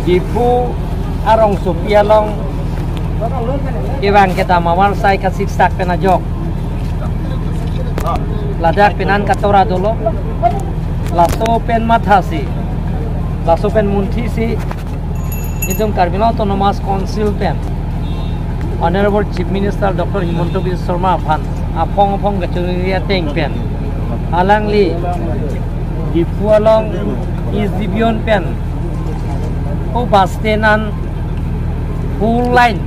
Diphu arong sopialong kewang kita mawar sai kasik sak penajok Ladakh penan katora dolo laso pen mathasi laso pen munthisi idum Karbi Autonomous Council pen Honorable Chief Minister Dr. Himanta Biswa Sarma phan afong afong gachuria teng pen alangli Diphu along East Division pen o bus stand an full line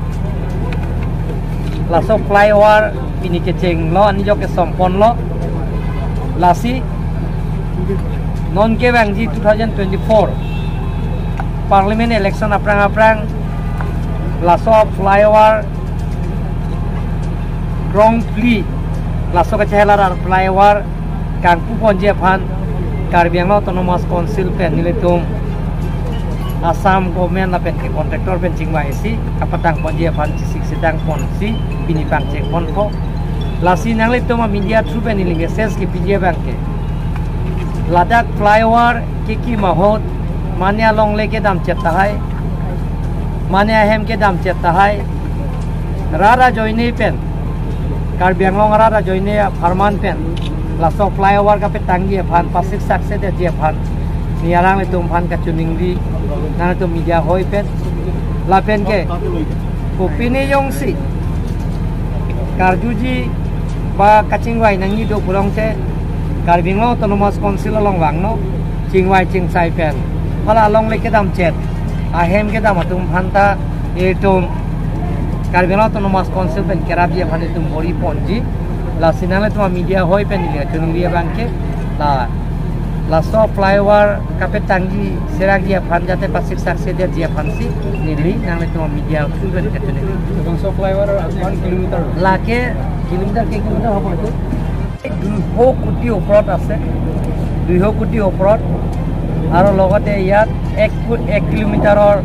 laso flyover pinike cheng lo anijok sompon lo lasi non ke bangji 2024 parliament election aprang aprang laso flyover Grand Prix laso ka chelar ar flyover kangpu ponje phan Karbi Anglong Autonomous Council pen niletum Assam government la pen ke contractor pen chingwa esi kapatang ponje phan chisik sidang ponsi pinipang cheng pon ko lasi nangle toma media through pen niling message ki pj bank ke Ladakh flyover ki mahot mania longle ke dam chetta hai mania hem ke dam chetta hai rara joine pen Karbi Anglong rara joine farman pen laso flyover ka pe tangi phan pasik sakse de je phan niarang le tum phan ka chuningri nang to media hoi pen la pen ke kopini yongsi karjuji ba kachingwai nangi do pulong che Karbi Anglong Autonomous Council along wangno chingwai chingsai pen phala along le ke dam chet ahem ke dam atum phanta etum Karbi Anglong Autonomous Council pen kerab je phane tum bori ponji la sinale tuma media hoi pen ni chuningri bangke la laso flyover kape tangi serak dia phan jate pasik sakse dia dia phansi nili nangle tuma media through pen kachune so flyover 1 kilometer lake kilometer ke kilometer hobo to 200 কোটি ওপৰত আছে 200 কোটি ওপৰত আৰু লগতে ইয়াত 1 কিলোমিটাৰৰ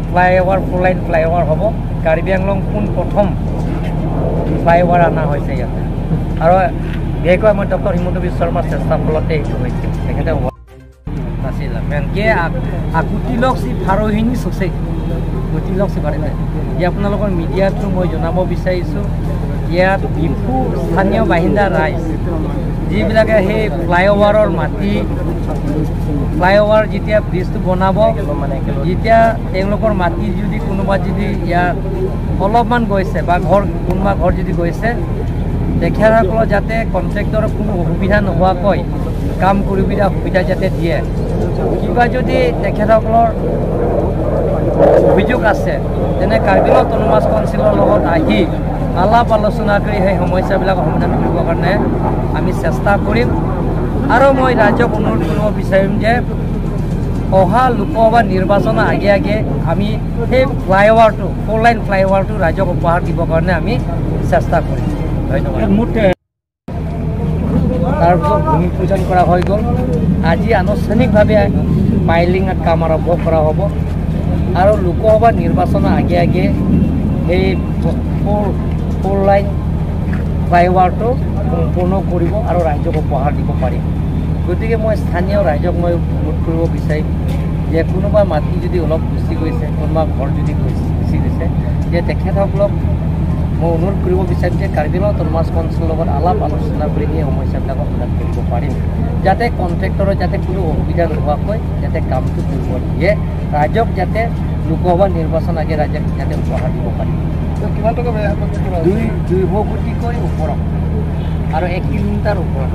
flyover four line flyover হ'ব। কাৰ্বি আংলং কোন প্ৰথম ফ্লাইওভাৰ অনা হৈছে ইয়াতে আৰু বিশেষকৈ আমাৰ ডক্টৰ হিমন্ত বিশ্ব শৰ্মাৰ চেষ্টাৰ ফলতে এইটো হৈছে। তেখেতে নাছিল মেনকে আকুতিলক চি ফাৰহিনী চছে গতিলক চি ফাৰে ই আপোনালোকৰ মিডিয়া থ্ৰু মই জনাব বিচাৰিছোঁ ইয়াত ডিফু স্থানীয় বাসিন্দা ৰাইজ যিবিলাকে সেই ফ্লাইঅভাৰৰ মাটি ফ্লাইঅভাৰ যেতিয়া ব্ৰিজটো বনাব যেতিয়া তেওঁলোকৰ মাটি যদি কোনোবা যদি ইয়াত অলপমান গৈছে বা ঘৰ কোনোবা ঘৰ যদি গৈছে তেখেতসকলৰ যাতে কণ্ট্ৰেক্টৰৰ কোনো অসুবিধা নোহোৱাকৈ কাম কৰিব দিয়া সুবিধা যাতে দিয়ে। কিবা যদি তেখেতসকলৰ অভিযোগ আছে তেনে কাৰ্বি আংলং অট'নমাছ কাউন্সিলৰ লগত আহি আলাপ আলোচনা কৰি সেই সমস্যাবিলাক সমাধান কৰিবৰ কাৰণে আমি চেষ্টা কৰিম। আৰু মই ৰাইজক অনুৰোধ কৰিব বিচাৰিম যে অহা লোকসভা নিৰ্বাচনৰ আগে আগে আমি সেই ফ্লাইঅভাৰটো ফ'ৰ লাইন ফ্লাইঅভাৰটো ৰাইজক উপহাৰ দিবৰ কাৰণে আমি চেষ্টা কৰিম। ধন্যবাদ। তাৰপিছত ভূমি পূজন কৰা হৈ গ'ল। আজি আনুষ্ঠানিকভাৱে পাইলিঙত কাম আৰম্ভ কৰা হ'ব আৰু লোকসভা নিৰ্বাচনৰ আগে আগে সেই ফ'ৰ লাইন ফ্লাইঅভাৰটো সম্পূৰ্ণ কৰিব আৰু ৰাইজক উপহাৰ দিব পাৰিম। গতিকে মই স্থানীয় ৰাইজক মই অনুৰোধ কৰিব বিচাৰিম যে কোনোবা মাটি যদি অলপ গুচি গৈছে কোনোবা ঘৰ যদি গুচি গৈছে যে তেখেতসকলক মই অনুৰোধ কৰিব বিচাৰিম যে কাৰ্বি আংলং অট'নমাছ কাউন্সিলৰ লগত আলাপ আলোচনা কৰি সেই সমস্যাবিলাকক সমাধান কৰিব পাৰিম যাতে কণ্ট্ৰেক্টৰৰ যাতে কোনো অসুবিধা নোহোৱাকৈ যাতে কামটো কৰিব দিয়ে ৰাইজক যাতে লোকসভা নিৰ্বাচন আগে ৰাইজক যাতে উপহাৰ দিব পাৰিম। কিমান টকা 200 কোটিকৈ ওপৰত আৰু 1 কিলোমিটাৰ ওপৰত।